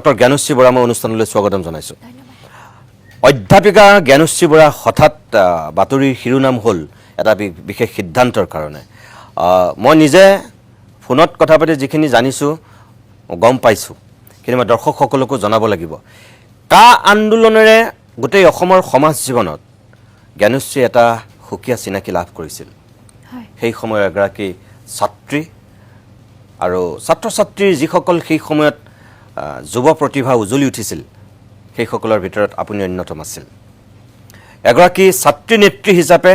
Doctor Gyanashree Bora, মই অনুষ্ঠানলৈ স্বাগতম জনাইছোঁ। অধ্যাপিকা জ্ঞানশ্ৰী বৰা হঠাৎ বাতৰিৰ শিৰোনাম হ'ল এটা বিশেষ সিদ্ধান্তৰ কাৰণে। মই নিজে ফোনত কথা পাতি যিখিনি জানিছোঁ, গম পাইছোঁ, কিন্তু মই দৰ্শকসকলকো জনাব লাগিব। কা আন্দোলনেৰে গোটেই অসমৰ সমাজ জীৱনত জ্ঞানশ্ৰী এটা সুকীয়া চিনাকি লাভ কৰিছিল। সেই সময়ৰ এগৰাকী ছাত্ৰী আৰু ছাত্ৰ ছাত্ৰীৰ যিসকল সেই সময়ত যুৱ প্ৰতিভা উজলি উঠিছিল, সেইসকলৰ ভিতৰত আপুনি অন্যতম আছিল। এগৰাকী ছাত্ৰী নেত্ৰী হিচাপে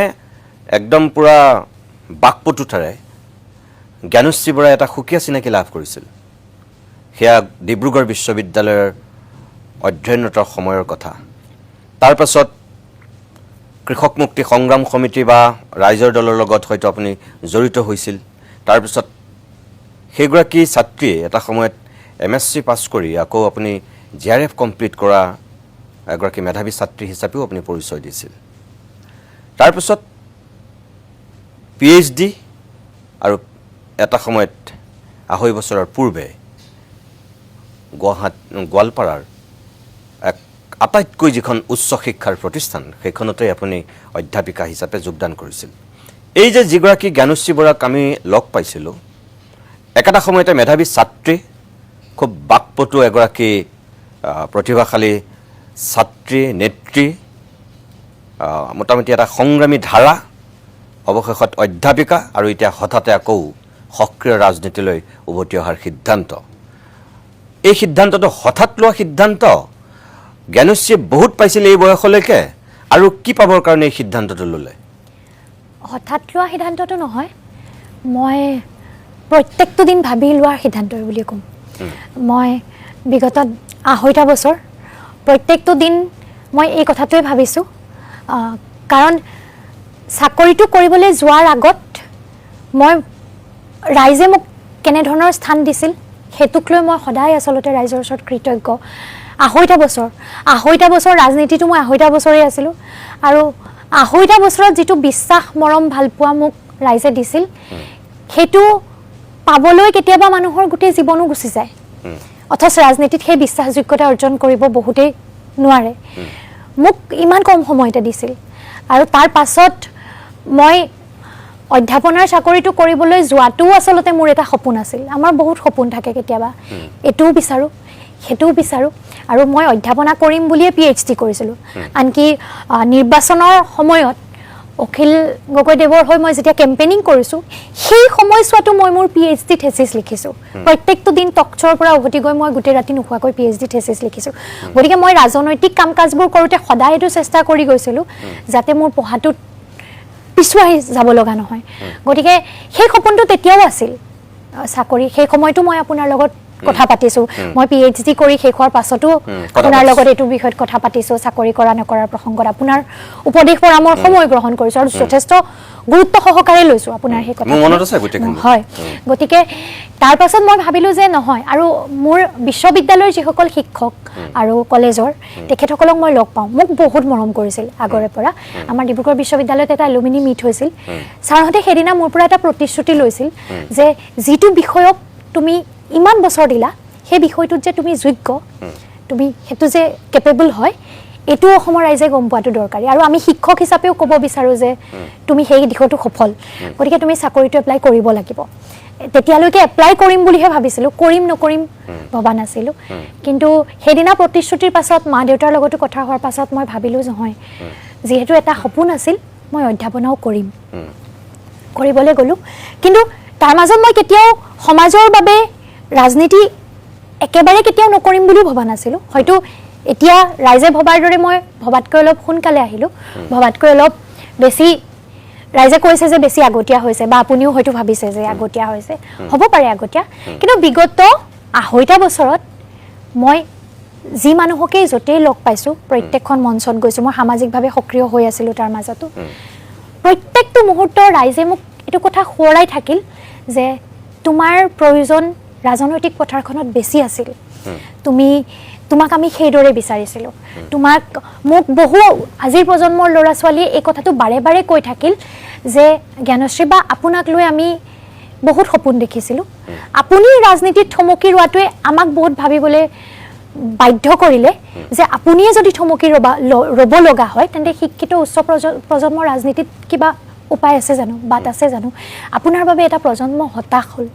একদম পূৰা বাকপটুতাৰে জ্ঞানশ্ৰী বৰাই এটা সুকীয়া চিনাকি লাভ কৰিছিল। সেয়া ডিব্ৰুগড় বিশ্ববিদ্যালয়ৰ অধ্যয়নৰত সময়ৰ কথা। তাৰপাছত কৃষক মুক্তি সংগ্ৰাম সমিতি বা ৰাইজৰ দলৰ লগত হয়তো আপুনি জড়িত হৈছিল। তাৰপিছত সেইগৰাকী ছাত্ৰীয়ে এটা সময়ত এম.এছ.চি পাছ কৰি আকৌ আপুনি জে.আৰ.এফ কমপ্লিট কৰা এগৰাকী মেধাৱী ছাত্ৰী হিচাপেও আপুনি পৰিচয় দিছিল। তাৰপিছত পি.এইচ.ডি আৰু এটা সময়ত 2.5 বছৰৰ পূৰ্বে গুৱাহাটী গোৱালপাৰাৰ এক আটাইতকৈ যিখন উচ্চ শিক্ষাৰ প্ৰতিষ্ঠান, সেইখনতে আপুনি অধ্যাপিকা হিচাপে যোগদান কৰিছিল। এই যে যিগৰাকী জ্ঞানশ্ৰী বৰাক আমি লগ পাইছিলোঁ, একেটা সময়তে মেধাৱী ছাত্ৰী, খুব বাকপটু এগৰাকী প্ৰতিভাশালী ছাত্ৰী নেত্ৰী, মোটামুটি এটা সংগ্ৰামী ধাৰা, অৱশেষত অধ্যাপিকা আৰু এতিয়া হঠাতে আকৌ সক্ৰিয় ৰাজনীতিলৈ উভতি অহাৰ সিদ্ধান্ত। এই সিদ্ধান্তটো হঠাৎ লোৱা সিদ্ধান্ত? জ্ঞানশ্ৰীয়ে বহুত পাইছিল এই বয়সলৈকে, আৰু কি পাবৰ কাৰণে এই সিদ্ধান্তটো ল'লে? হঠাৎ লোৱা সিদ্ধান্তটো নহয়, মই প্ৰত্যেকটো দিন ভাবি লোৱাৰ সিদ্ধান্ত বুলি ক'ম। মই বিগত 2.5টা বছৰ প্ৰত্যেকটো দিন মই এই কথাটোৱে ভাবিছোঁ, কাৰণ চাকৰিটো কৰিবলৈ যোৱাৰ আগত মই ৰাইজে মোক কেনেধৰণৰ স্থান দিছিল, সেইটোক লৈ মই সদায় আচলতে ৰাইজৰ ওচৰত কৃতজ্ঞ। 2.5টা বছৰ ৰাজনীতিটো মই 2.5টা বছৰেই আছিলোঁ আৰু 2.5টা বছৰত যিটো বিশ্বাস, মৰম, ভালপোৱা মোক ৰাইজে দিছিল, সেইটো পাবলৈ কেতিয়াবা মানুহৰ গোটেই জীৱনো গুচি যায়। অথচ ৰাজনীতিত সেই বিশ্বাসযোগ্যতা অৰ্জন কৰিব বহুতেই নোৱাৰে। মোক ইমান কম সময়তে দিছিল আৰু তাৰ পাছত মই অধ্যাপনাৰ চাকৰিটো কৰিবলৈ যোৱাটোও আচলতে মোৰ এটা সপোন আছিল। আমাৰ বহুত সপোন থাকে, কেতিয়াবা এইটোও বিচাৰোঁ, সেইটোও বিচাৰোঁ আৰু মই অধ্যাপনা কৰিম বুলিয়ে পি.এইচ.ডি কৰিছিলোঁ। আনকি নিৰ্বাচনৰ সময়ত অখিল গগৈদেৱৰ হৈ মই যেতিয়া কেম্পেইনিং কৰিছোঁ, সেই সময়ছোৱাতো মই মোৰ পি.এইচ.ডি থেচিছ লিখিছোঁ। প্ৰত্যেকটো দিন টকচৰ পৰা উভতি গৈ মই গোটেই ৰাতি নোখোৱাকৈ পি.এইচ.ডি থেচিছ লিখিছোঁ। গতিকে মই ৰাজনৈতিক কাম কাজবোৰ কৰোঁতে সদায় এইটো চেষ্টা কৰি গৈছিলোঁ যাতে মোৰ পঢ়াটোত পিছুৱাই যাব লগা নহয়। গতিকে সেই সপোনটো তেতিয়াও আছিল, চাকৰি। সেই সময়তো মই আপোনাৰ লগত কথা পাতিছোঁ। মই পি.এইচ.ডি কৰি শেষ হোৱাৰ পাছতো কথা আপোনাৰ পাতিছোঁ। লগত এইটো বিষয়ত কথা পাতিছোঁ। চাকৰি কৰা নকৰাৰ প্ৰসংগত আপোনাৰ উপদেশ পৰামৰ্শ মই গ্ৰহণ কৰিছোঁ আৰু যথেষ্ট গুৰুত্ব সহকাৰে লৈছোঁ আপোনাৰ সেই কথা। মোৰ মনত আছে গোটেইখিনি। হয়। গতিকে তাৰ পাছত মই ভাবিলোঁ যে নহয়, আৰু মোৰ বিশ্ববিদ্যালয়ৰ যিসকল শিক্ষক আৰু কলেজৰ, তেখেতসকলক মই লগ পাওঁ, মোক বহুত মৰম কৰিছিল আগৰে পৰা। আমাৰ ডিব্ৰুগড় বিশ্ববিদ্যালয়ত এটা এলুমিনি মিট হৈছিল। ছাৰহঁতে সেইদিনা মোৰ পৰা এটা প্ৰতিশ্ৰুতি লৈছিল যে যিটো বিষয়ক তুমি ইমান বছৰ দিলা, সেই বিষয়টোত যে তুমি যোগ্য, তুমি সেইটো যে কেপেবল হয়, এইটো অসমৰ ৰাইজে গম পোৱাটো দৰকাৰী আৰু আমি শিক্ষক হিচাপেও ক'ব বিচাৰোঁ যে তুমি সেই দিশতো সফল, গতিকে তুমি চাকৰিটো এপ্লাই কৰিব লাগিব। তেতিয়ালৈকে এপ্লাই কৰিম বুলিহে ভাবিছিলোঁ, কৰিম নকৰিম ভবা নাছিলোঁ। কিন্তু সেইদিনা প্ৰতিশ্ৰুতিৰ পাছত, মা দেউতাৰ লগতো কথা হোৱাৰ পাছত মই ভাবিলোঁ, নহয়, যিহেতু এটা সপোন আছিল, মই অধ্যাপনাও কৰিম। কৰিবলৈ গ'লোঁ। কিন্তু তাৰ মাজত মই কেতিয়াও সমাজৰ বাবে ৰাজনীতি একেবাৰে কেতিয়াও নকৰিম বুলিও ভবা নাছিলোঁ। হয়তো এতিয়া ৰাইজে ভবাৰ দৰে মই ভবাতকৈ অলপ সোনকালে আহিলোঁ, ভবাতকৈ অলপ বেছি। ৰাইজে কৈছে যে বেছি আগতীয়া হৈছে বা আপুনিও হয়তো ভাবিছে যে আগতীয়া হৈছে। হ'ব পাৰে আগতীয়া। কিন্তু বিগত 2.5টা বছৰত মই যি মানুহকেই য'তেই লগ পাইছোঁ, প্ৰত্যেকখন মঞ্চত গৈছোঁ, মই সামাজিকভাৱে সক্ৰিয় হৈ আছিলোঁ, তাৰ মাজতো প্ৰত্যেকটো মুহূৰ্তৰ ৰাইজে মোক এইটো কথা সোঁৱৰাই থাকিল যে তোমাৰ প্ৰয়োজন ৰাজনৈতিক পথাৰখনত বেছি আছিল, তোমাক আমি সেইদৰে বিচাৰিছিলোঁ। তোমাক মোক বহু আজিৰ প্ৰজন্মৰ ল'ৰা ছোৱালীয়ে এই কথাটো বাৰে বাৰে কৈ থাকিল যে জ্ঞানশ্ৰী বা, আপোনাক লৈ আমি বহুত সপোন দেখিছিলোঁ। আপুনি ৰাজনীতিত থমকি ৰোৱাটোৱে আমাক বহুত ভাবিবলৈ বাধ্য কৰিলে যে আপুনিয়ে যদি থমকি ৰ'ব লগা হয়, তেন্তে শিক্ষিত উচ্চ প্ৰজন্মৰ ৰাজনীতিত কিবা উপায় আছে জানো, বাট আছে জানো? আপোনাৰ বাবে এটা প্ৰজন্ম হতাশ হ'ল।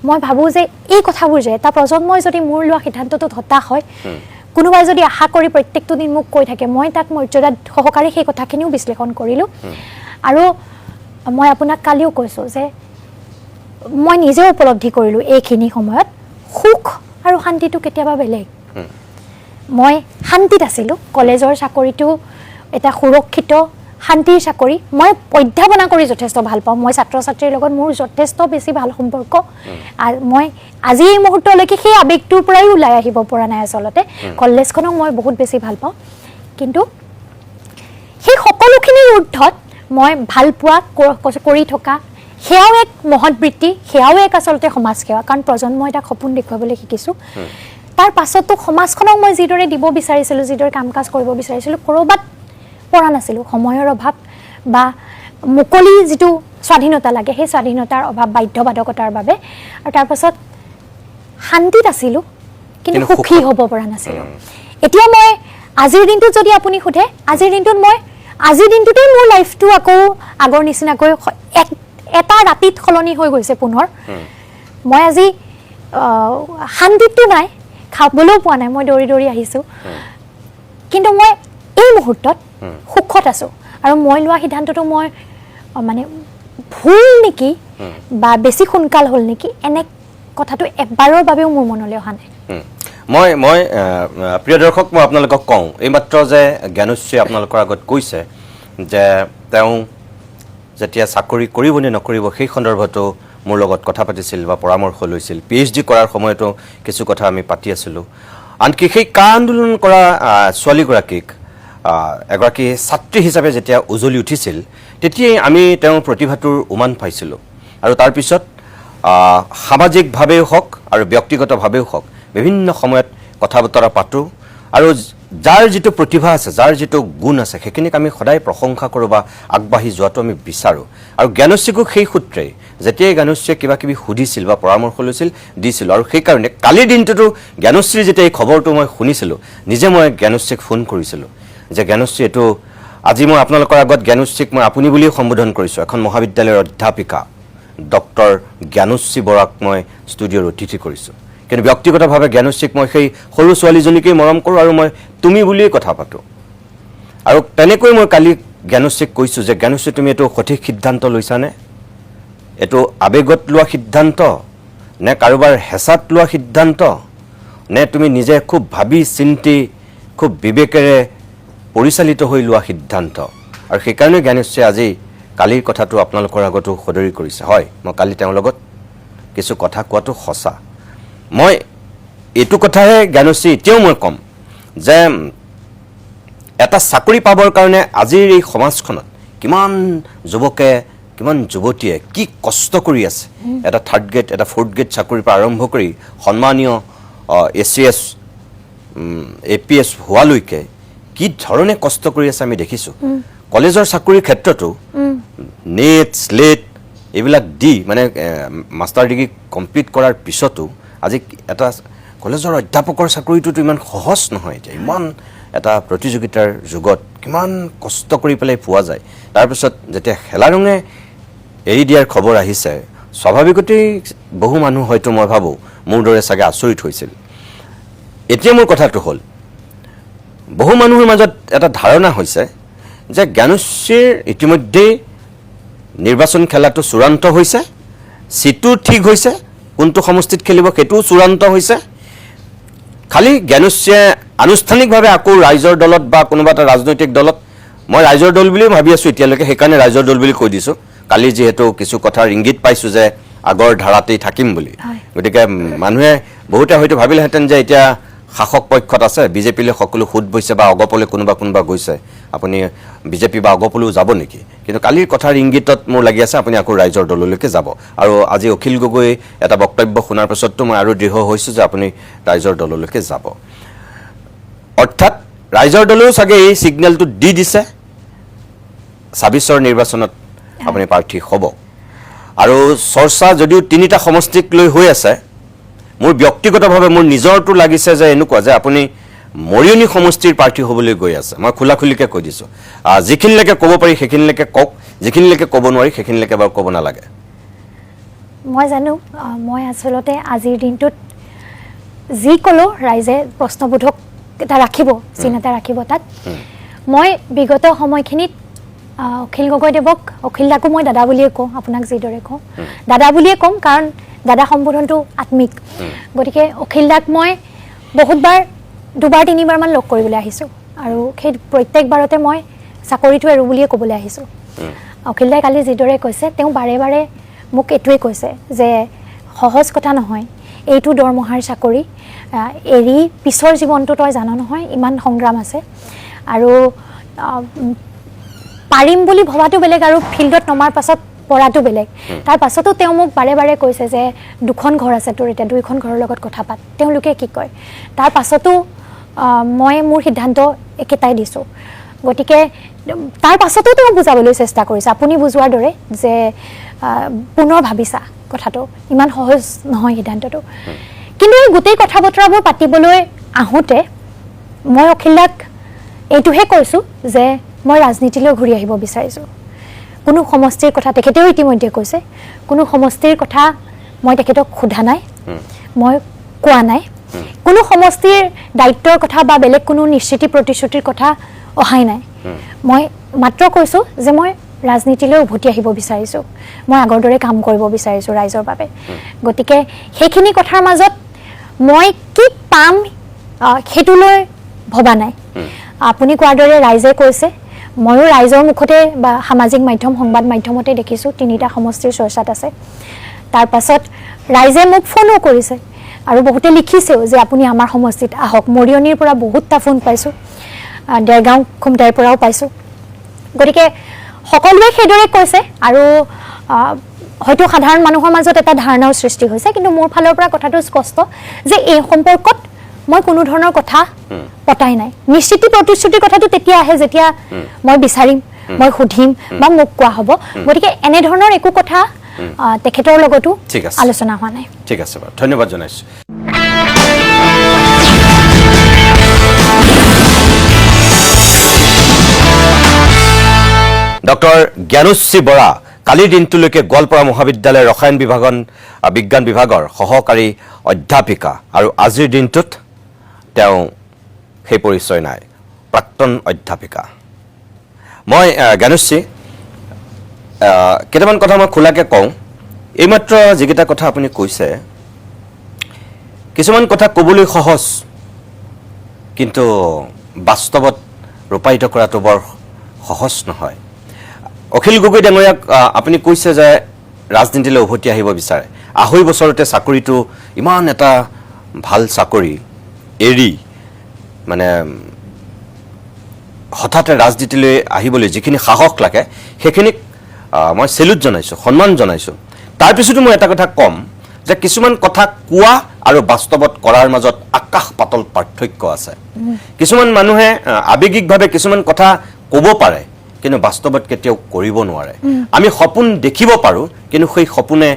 মই ভাবোঁ যে এই কথাবোৰ যে এটা প্ৰজন্মই যদি মোৰ লোৱা সিদ্ধান্তটোত হতাশ হয়, কোনোবাই যদি আশা কৰি প্ৰত্যেকটো দিন মোক কৈ থাকে, মই তাক মৰ্যাদা সহকাৰে সেই কথাখিনিও বিশ্লেষণ কৰিলোঁ। আৰু মই আপোনাক কালিও কৈছোঁ যে মই নিজেও উপলব্ধি কৰিলোঁ এইখিনি সময়ত সুখ আৰু শান্তিটো কেতিয়াবা বেলেগ। মই শান্তিত আছিলোঁ, কলেজৰ চাকৰিটো এটা সুৰক্ষিত শান্তিৰ চাকৰি। মই অধ্যাপনা কৰি যথেষ্ট ভাল পাওঁ, মই ছাত্ৰ ছাত্ৰীৰ লগত মোৰ যথেষ্ট বেছি ভাল সম্পৰ্ক। মই আজি এই মুহূৰ্তলৈকে সেই আৱেগটোৰ পৰাই ওলাই আহিব পৰা নাই। আচলতে কলেজখনক মই বহুত বেছি ভাল পাওঁ, কিন্তু সেই সকলোখিনিৰ ঊৰ্ধত মই ভাল পোৱা কৰি থকা সেয়াও এক মহৎ বৃত্তি, সেয়াও এক আচলতে সমাজ সেৱা। কাৰণ প্ৰজন্ম এটা সপোন দেখুৱাবলৈ শিকিছোঁ। তাৰ পাছতো সমাজখনক মই যিদৰে দিব বিচাৰিছিলোঁ, যিদৰে কাম কাজ কৰিব বিচাৰিছিলোঁ, ক'ৰবাত পৰা নাছিলোঁ। সময়ৰ অভাৱ বা মুকলি যিটো স্বাধীনতা লাগে, সেই স্বাধীনতাৰ অভাৱ, বাধ্যবাধকতাৰ বাবে। আৰু তাৰপাছত শান্তিত আছিলোঁ কিন্তু সুখী হ'ব পৰা নাছিলোঁ। এতিয়া মই আজিৰ দিনটোত যদি আপুনি সোধে, আজিৰ দিনটোত মই আজিৰ দিনটোতেই মোৰ লাইফটো আকৌ আগৰ নিচিনাকৈ এটা ৰাতিত সলনি হৈ গৈছে পুনৰ। মই আজি শান্তিতটো নাই, খাবলৈও পোৱা নাই, মই দৌৰি দৌৰি আহিছোঁ, কিন্তু মই এই মুহূৰ্তত সুখত আছোঁ। আৰু মই লোৱা সিদ্ধান্তটো মই মানে ভুল নেকি বা বেছি সোনকাল হ'ল নেকি, এনে কথাটো এবাৰৰ বাবেও মোৰ মনলৈ অহা নাই। মই মই প্ৰিয় দৰ্শক, মই আপোনালোকক কওঁ এইমাত্ৰ যে জ্ঞানশ্ৰীয়ে আপোনালোকৰ আগত কৈছে যে তেওঁ যেতিয়া চাকৰি কৰিব নে নকৰিব সেই সন্দৰ্ভতো মোৰ লগত কথা পাতিছিল বা পৰামৰ্শ লৈছিল। PhD কৰাৰ সময়তো কিছু কথা আমি পাতি আছিলোঁ। আনকি সেই কা আন্দোলন কৰা ছোৱালীগৰাকীক এগৰাকী ছাত্ৰী হিচাপে যেতিয়া উজলি উঠিছিল, তেতিয়াই আমি তেওঁৰ প্ৰতিভাটোৰ উমান পাইছিলোঁ। আৰু তাৰপিছত সামাজিকভাৱেও হওক আৰু ব্যক্তিগতভাৱেও হওক বিভিন্ন সময়ত কথা বতৰা পাতোঁ। আৰু যাৰ যিটো প্ৰতিভা আছে, যাৰ যিটো গুণ আছে, সেইখিনিক আমি সদায় প্ৰশংসা কৰোঁ বা আগবাঢ়ি যোৱাটো আমি বিচাৰোঁ। আৰু জ্ঞানশ্ৰীকো সেই সূত্ৰেই যেতিয়াই জ্ঞানশ্ৰীয়ে কিবা কিবি সুধিছিল বা পৰামৰ্শ লৈছিল, দিছিলোঁ। আৰু সেইকাৰণে কালিৰ দিনটোতো জ্ঞানশ্ৰীৰ যেতিয়া এই খবৰটো মই শুনিছিলোঁ, নিজে মই জ্ঞানশ্ৰীক ফোন কৰিছিলোঁ যে জ্ঞানশ্ৰী, এইটো আজি মই আপোনালোকৰ আগত জ্ঞানশ্ৰীক মই আপুনি বুলিও সম্বোধন কৰিছোঁ। এখন মহাবিদ্যালয়ৰ অধ্যাপিকা ডক্টৰ জ্ঞানশ্ৰী বৰাক মই ষ্টুডিঅ'ৰ অতিথি কৰিছোঁ। কিন্তু ব্যক্তিগতভাৱে জ্ঞানশ্ৰীক মই সেই সৰু ছোৱালীজনীকেই মৰম কৰোঁ আৰু মই তুমি বুলিয়েই কথা পাতোঁ। আৰু তেনেকৈ মই কালি জ্ঞানশ্ৰীক কৈছোঁ যে জ্ঞানশ্ৰী, তুমি এইটো সঠিক সিদ্ধান্ত লৈছানে? এইটো আৱেগত লোৱা সিদ্ধান্ত নে কাৰোবাৰ হেঁচাত লোৱা সিদ্ধান্ত, নে তুমি নিজে খুব ভাবি চিন্তি খুব বিবেকেৰে পৰিচালিত হৈ লোৱা সিদ্ধান্ত? আৰু সেইকাৰণে জ্ঞানেশ্ৰীয়ে আজি কালিৰ কথাটো আপোনালোকৰ আগতো সদৰি কৰিছে। হয়, মই কালি তেওঁৰ লগত কিছু কথা কোৱাটো সঁচা। মই এইটো কথাহে জ্ঞানশ্ৰী এতিয়াও মই ক'ম যে এটা চাকৰি পাবৰ কাৰণে আজিৰ এই সমাজখনত কিমান যুৱকে, কিমান যুৱতীয়ে কি কষ্ট কৰি আছে। এটা থাৰ্ড গ্ৰেড, এটা ফ'ৰ্থ গ্ৰেড চাকৰিৰ পৰা আৰম্ভ কৰি সন্মানীয় ACS, APS হোৱালৈকে কি ধৰণে কষ্ট কৰি আছে আমি দেখিছোঁ। কলেজৰ চাকৰিৰ ক্ষেত্ৰতো নেট, শ্লেট এইবিলাক দি মানে মাষ্টাৰ ডিগ্ৰী কমপ্লিট কৰাৰ পিছতো আজি এটা কলেজৰ অধ্যাপকৰ চাকৰিটোতো ইমান সহজ নহয়। এতিয়া ইমান এটা প্ৰতিযোগিতাৰ যুগত কিমান কষ্ট কৰি পেলাই পোৱা যায়। তাৰপিছত যেতিয়া হেলাৰঙে এৰি দিয়াৰ খবৰ আহিছে, স্বাভাৱিকতেই বহু মানুহ হয়তো মই ভাবোঁ মোৰ দৰে চাগে আচৰিত হৈছিল। এতিয়া মোৰ কথাটো হ'ল, বহু মানুহৰ মাজত এটা ধাৰণা হৈছে যে জ্ঞানশ্ৰীৰ ইতিমধ্যেই নিৰ্বাচন খেলাটো চূড়ান্ত হৈছে, চিটো ঠিক হৈছে, কোনটো সমষ্টিত খেলিব সেইটোও চূড়ান্ত হৈছে। খালি জ্ঞানশ্ৰীয়ে আনুষ্ঠানিকভাৱে আকৌ ৰাইজৰ দলত বা কোনোবা এটা ৰাজনৈতিক দলত, মই ৰাইজৰ দল বুলিয়ে ভাবি আছোঁ এতিয়ালৈকে, সেইকাৰণে ৰাইজৰ দল বুলি কৈ দিছোঁ। কালি যিহেতু কিছু কথাৰ ইংগিত পাইছোঁ যে আগৰ ধাৰাতেই থাকিম বুলি, গতিকে মানুহে বহুতে হয়তো ভাবিলেহেঁতেন যে এতিয়া শাসক পক্ষত আছে, বিজেপিলৈ সকলো সোঁত বৈছে বা অগপলৈ কোনোবা কোনোবা গৈছে, আপুনি বিজেপি বা অগপলৈও যাব নেকি? কিন্তু কালিৰ কথাৰ ইংগিতত মোৰ লাগি আছে আপুনি আকৌ ৰাইজৰ দললৈকে যাব। আৰু আজি অখিল গগৈ এটা বক্তব্য শুনাৰ পাছততো মই আৰু দৃঢ় হৈছোঁ যে আপুনি ৰাইজৰ দললৈকে যাব। অৰ্থাৎ ৰাইজৰ দলেও চাগে এই ছিগনেলটো দি দিছে, 26ৰ নিৰ্বাচনত আপুনি প্ৰাৰ্থী হ'ব। আৰু চৰ্চা যদিও তিনিটা সমষ্টিক লৈ হৈ আছে, মোৰ ব্যক্তিগতভাৱে মোৰ নিজৰটো লাগিছে যে এনেকুৱা যে আপুনি মৰিয়নি সমষ্টিৰ প্ৰাৰ্থী হ'বলৈ গৈ আছে। মই খোলাখুলিকৈ কৈ দিছোঁ, যিখিনিলৈকে ক'ব পাৰি সেইখিনিলৈকে কওক, যিখিনিলৈকে ক'ব নোৱাৰি সেইখিনিলৈকে বাৰু ক'ব নালাগে। মই জানো, মই আচলতে আজিৰ দিনটোত যি ক'লেও ৰাইজে প্ৰশ্নবোধক এটা ৰাখিব, চিন এটা ৰাখিব তাত। মই বিগত সময়খিনিত অখিল গগৈদেৱক, অখিল দাকো মই দাদা বুলিয়ে কওঁ, আপোনাক যিদৰে কওঁ দাদা বুলিয়ে ক'ম, কাৰণ দাদা সম্বোধনটো আত্মিক। গতিকে অখিল দাক মই বহুতবাৰ, দুবাৰ তিনিবাৰমান লগ কৰিবলৈ আহিছোঁ আৰু সেই প্ৰত্যেকবাৰতে মই চাকৰিটো এৰো বুলিয়ে ক'বলৈ আহিছোঁ। অখিল দাই কালি যিদৰে কৈছে, তেওঁ বাৰে বাৰে মোক এইটোৱে কৈছে যে সহজ কথা নহয়, এইটো দৰমহাৰ চাকৰি এৰি পিছৰ জীৱনটো তই জান নহয়, ইমান সংগ্ৰাম আছে আৰু পাৰিম বুলি ভবাটো বেলেগ আৰু ফিল্ডত নমাৰ পাছত পৰাটো বেলেগ। তাৰ পাছতো তেওঁ মোক বাৰে বাৰে কৈছে যে দুখন ঘৰ আছে তোৰ, এতিয়া দুইখন ঘৰৰ লগত কথা পাত, তেওঁলোকে কি কয়। তাৰ পাছতো মই মোৰ সিদ্ধান্ত একেটাই দিছোঁ। গতিকে তাৰ পাছতো তেওঁ বুজাবলৈ চেষ্টা কৰিছে, আপুনি বুজোৱাৰ দৰে যে পুনৰ ভাবিছা কথাটো, ইমান সহজ নহয় সিদ্ধান্তটো। কিন্তু এই গোটেই কথা বতৰাবোৰ পাতিবলৈ আহোঁতে মই অখিল দাক এইটোহে কৈছোঁ যে মই ৰাজনীতিলৈ ঘূৰি আহিব বিচাৰিছোঁ। কোনো সমষ্টিৰ কথা তেখেতেও ইতিমধ্যে কৈছে, কোনো সমষ্টিৰ কথা মই তেখেতক সোধা নাই, মই কোৱা নাই, কোনো সমষ্টিৰ দায়িত্বৰ কথা বা বেলেগ কোনো নিশ্চিতি প্ৰতিশ্ৰুতিৰ কথা অহাই নাই। মই মাত্ৰ কৈছোঁ যে মই ৰাজনীতিলৈ উভতি আহিব বিচাৰিছোঁ, মই আগৰ দৰে কাম কৰিব বিচাৰিছোঁ ৰাইজৰ বাবে। গতিকে সেইখিনি কথাৰ মাজত মই কি পাম সেইটোলৈ ভবা নাই। আপুনি কোৱাৰ দৰে ৰাইজে কৈছে, ময়ো ৰাইজৰ মুখতে বা সামাজিক মাধ্যম, সংবাদ মাধ্যমতে দেখিছোঁ তিনিটা সমষ্টিৰ চৰ্চাত আছে। তাৰ পাছত ৰাইজে মোক ফোনো কৰিছে আৰু বহুতে লিখিছেও যে আপুনি আমাৰ সমষ্টিত আহক। মৰিয়নিৰ পৰা বহুতটা ফোন পাইছোঁ, দেৰগাঁও খুমটাইৰ পৰাও পাইছোঁ। গতিকে সকলোৱে সেইদৰে কৈছে আৰু হয়তো সাধাৰণ মানুহৰ মাজত এটা ধাৰণাও সৃষ্টি হৈছে, কিন্তু মোৰ ফালৰ পৰা কথাটো স্পষ্ট যে এই সম্পৰ্কত মই কোনো ধৰণৰ কথা পতাই নাই। নিশ্চিতি প্ৰতিশ্ৰুতিৰ কথাটো তেতিয়া আহে যেতিয়া মই বিচাৰিম, মই সুধিম বা মোক কোৱা হ'ব। গতিকে এনেধৰণৰ একো কথা তেখেতৰ লগতো আলোচনা হোৱা নাই। ঠিক আছে বাৰু, ধন্যবাদ জনাইছোঁ। ডক্টৰ জ্ঞানশ্ৰী বৰা কালিৰ দিনটোলৈকে গোৱালপাৰা মহাবিদ্যালয়ৰ ৰসায়ন বিজ্ঞান বিভাগৰ সহকাৰী অধ্যাপিকা আৰু আজিৰ দিনটোত তেওঁ সেই পৰিচয় নাই, প্ৰাক্তন অধ্যাপিকা। মই জ্ঞানশ্ৰী, কেইটামান কথা মই খোলাকৈ কওঁ। এইমাত্ৰ যিকেইটা কথা আপুনি কৈছে, কিছুমান কথা ক'বলৈ সহজ, কিন্তু বাস্তৱত ৰূপায়িত কৰাটো বৰ সহজ নহয়। অখিল গগৈ ডাঙৰীয়াক আপুনি কৈছে যে ৰাজনীতিলৈ উভতি আহিব বিচাৰে। 2.5 বছৰতে চাকৰিটো, ইমান এটা ভাল চাকৰি এৰি মানে হঠাতে ৰাজনীতিলৈ আহিবলৈ যিখিনি সাহস লাগে, সেইখিনিক মই চেলুট জনাইছোঁ, সন্মান জনাইছোঁ। তাৰপিছতো মই এটা কথা ক'ম যে কিছুমান কথা কোৱা আৰু বাস্তৱত কৰাৰ মাজত আকাশ পাতল পাৰ্থক্য আছে। কিছুমান মানুহে আৱেগিকভাৱে কিছুমান কথা ক'ব পাৰে, কিন্তু বাস্তৱত কেতিয়াও কৰিব নোৱাৰে। আমি সপোন দেখিব পাৰোঁ, কিন্তু সেই সপোনে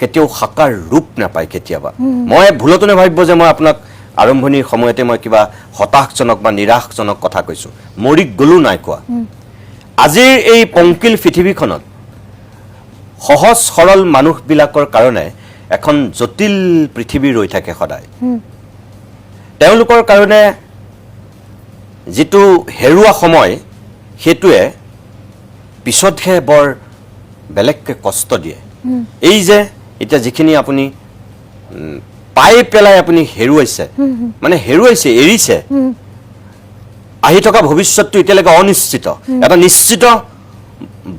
কেতিয়াও সাকাৰ ৰূপ নাপায় কেতিয়াবা। মই ভুলতো নাভাবিব যে মই আপোনাক আৰম্ভণিৰ সময়তে মই কিবা হতাশজনক বা নিৰাশজনক কথা কৈছোঁ, মৰি গ'লো নাই কোৱা। আজিৰ এই পংকিল পৃথিৱীখনত সহজ সৰল মানুহবিলাকৰ কাৰণে এখন জটিল পৃথিৱী ৰৈ থাকে সদায়। তেওঁলোকৰ কাৰণে যিটো হেৰুৱা সময়, সেইটোৱে পিছতহে বৰ বেলেগকৈ কষ্ট দিয়ে। এই যে এতিয়া যিখিনি আপুনি পাই পেলাই আপুনি হেৰুৱাইছে, মানে হেৰুৱাইছে, এৰিছে, আহি থকা ভৱিষ্যতটো এতিয়ালৈকে অনিশ্চিত। এটা নিশ্চিত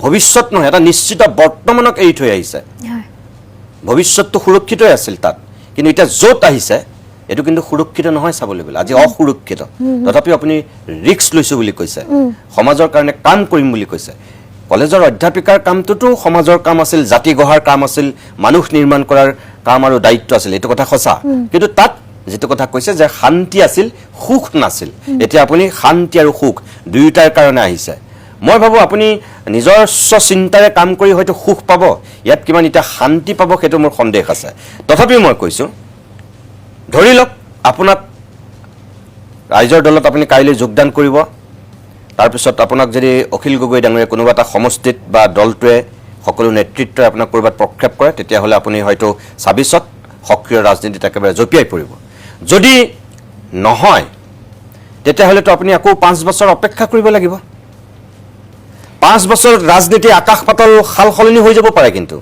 ভৱিষ্যত নহয়, এটা নিশ্চিত বৰ্তমানক এৰি থৈ আহিছে। ভৱিষ্যতটো সুৰক্ষিতই আছিল তাত, কিন্তু এতিয়া য'ত আহিছে এইটো কিন্তু সুৰক্ষিত নহয় চাবলৈ গ'লে, আজি অসুৰক্ষিত। তথাপিও আপুনি ৰিস্ক লৈছোঁ বুলি কৈছে, সমাজৰ কাৰণে কাম কৰিম বুলি কৈছে। কলেজৰ অধ্যাপিকাৰ কামটোতো সমাজৰ কাম আছিল, জাতি গঢ়াৰ কাম আছিল, মানুহ নিৰ্মাণ কৰাৰ কাম আৰু দায়িত্ব আছিল, এইটো কথা সঁচা। কিন্তু তাত যিটো কথা কৈছে যে শান্তি আছিল, সুখ নাছিল। এতিয়া আপুনি শান্তি আৰু সুখ দুয়োটাৰ কাৰণে আহিছে। মই ভাবোঁ আপুনি নিজস্ব চিন্তাৰে কাম কৰি হয়তো সুখ পাব, ইয়াত কিমান এতিয়া শান্তি পাব সেইটো মোৰ সন্দেহ আছে। তথাপিও মই কৈছোঁ, ধৰি লওক আপোনাক ৰাইজৰ দলত আপুনি কাইলৈ যোগদান কৰিব, তাৰপিছত আপোনাক যদি অখিল গগৈ ডাঙৰীয়া কোনোবা এটা সমষ্টিত বা দলটোৱে সকলো নেতৃত্বই আপোনাক ক'ৰবাত প্ৰক্ষেপ কৰে, তেতিয়াহ'লে আপুনি হয়তো 26ত সক্ৰিয় ৰাজনীতিত একেবাৰে জঁপিয়াই পৰিব। যদি নহয়, তেতিয়াহ'লেতো আপুনি আকৌ 5 বছৰ অপেক্ষা কৰিব লাগিব। 5 বছৰত ৰাজনীতি আকাশ পাতল সাল সলনি হৈ যাব পাৰে, কিন্তু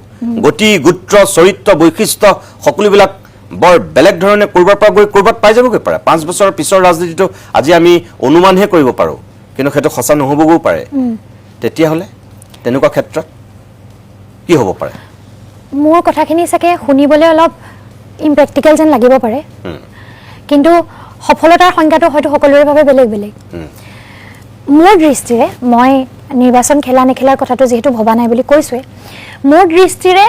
গতি, গোত্ৰ, চৰিত্ৰ, বৈশিষ্ট্য সকলোবিলাক বৰ বেলেগ ধৰণে ক'ৰবাৰ পৰা গৈ ক'ৰবাত পাই যাবগৈ পাৰে। 5 বছৰৰ পিছৰ ৰাজনীতিটো আজি আমি অনুমানহে কৰিব পাৰোঁ, কিন্তু সেইটো সঁচা নহ'বগৈও পাৰে। তেতিয়াহ'লে তেনেকুৱা ক্ষেত্ৰত কি হ'ব পাৰে? মোৰ কথাখিনি চাগে শুনিবলৈ অলপ ইমপ্ৰেক্টিকেল যেন লাগিব পাৰে, কিন্তু সফলতাৰ সংজ্ঞাটো হয়তো সকলোৰে বাবে বেলেগ বেলেগ। মোৰ দৃষ্টিৰে, মই নিৰ্বাচন খেলা নেখেলাৰ কথাটো যিহেতু ভবা নাই বুলি কৈছোৱে, মোৰ দৃষ্টিৰে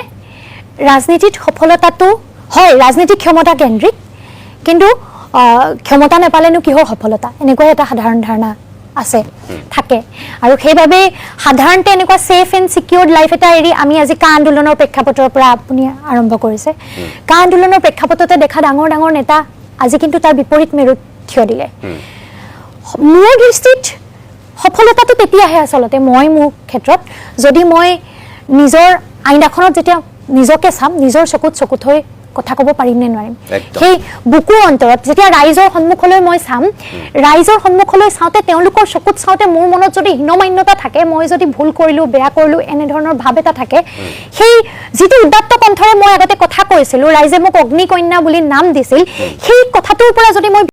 ৰাজনীতিত সফলতাটো হয় ৰাজনীতি ক্ষমতা কেন্দ্ৰিক, কিন্তু ক্ষমতা নাপালেনো কিহৰ সফলতা, এনেকুৱাই এটা সাধাৰণ ধাৰণা আছে, থাকে। আৰু সেইবাবেই সাধাৰণতে এনেকুৱা ছেফ এণ্ড ছিকিউৰ্ড লাইফ এটা এৰি আমি আজি কা আন্দোলনৰ প্ৰেক্ষাপটৰ পৰা আপুনি আৰম্ভ কৰিছে, কা আন্দোলনৰ প্ৰেক্ষাপটতে দেখা ডাঙৰ ডাঙৰ নেতা আজি কিন্তু তাৰ বিপৰীত মেৰুত থিয় দিলে। মোৰ দৃষ্টিত সফলতাটো তেতিয়াহে আচলতে মই মোৰ ক্ষেত্ৰত যদি মই নিজৰ আইনাখনত যেতিয়া নিজকে চাম, নিজৰ চকুত চকু থৈ কথা ক'ব পাৰিম নে নোৱাৰিম, সেই বুকুৰ অন্তৰত যেতিয়া ৰাইজৰ সন্মুখলৈ মই চাম, ৰাইজৰ সন্মুখলৈ চাওঁতে, তেওঁলোকৰ চকুত চাওঁতে মোৰ মনত যদি হীনমান্যতা থাকে, মই যদি ভুল কৰিলোঁ, বেয়া কৰিলোঁ, এনেধৰণৰ ভাৱ এটা থাকে, সেই যিটো উদাত্ত কণ্ঠৰে মই আগতে কথা কৈছিলোঁ, ৰাইজে মোক অগ্নিকন্যা বুলি নাম দিছিল, সেই কথাটোৰ পৰা যদি মই